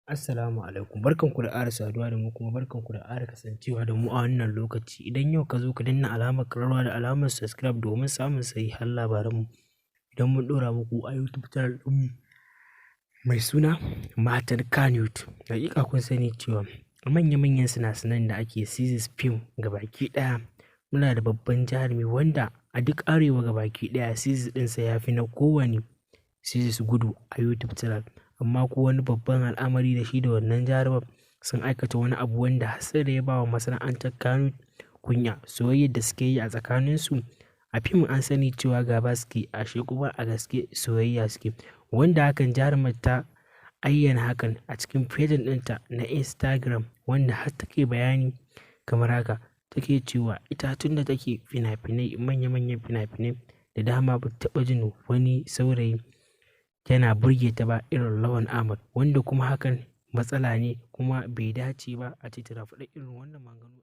Assalamu alaikum. Barkanku da ƙara saduwa da mu, kuma barkanku da ƙara kasancewa da mu a wannan lokaci. Idan yau ka zo, ka danna alamar ƙararrawa da alamar subscribe domin samun sahihan labaranmu idan mun ɗora muku a YouTube channel ɗinmu mai suna Matan Kannywood. Haƙiƙa kun sani cewa manya-manyan sina-sinan da ake series film gabaki ɗaya, muna da babban jarumi wanda a duk arewa gabaki ɗaya series ɗinsa ya fi na kowane series gudu a YouTube channel. Amma ko wani babban al'amari da shi da wannan jarumar sun aikata wani abu wanda har sai da ya ba wa masana'antar Kannywood kunya. Soyayyar da suke yi a tsakaninsu a fim, an sani cewa gaba suke, ashe kuma a gaske soyayya suke. Wanda hakan jarumar ta ayyana hakan a cikin pejin ɗinta na Instagram, wanda har take bayani kamar haka. Take cewa ita tun da take fina-finai, manya-manyan fina-finai da dama, ba ta taɓa jin wani saurayi yana burge ta ba irin Lawan Ahmad, wanda kuma hakan matsala ne kuma bai dace ba a ce tana faɗar irin wannan maganganu.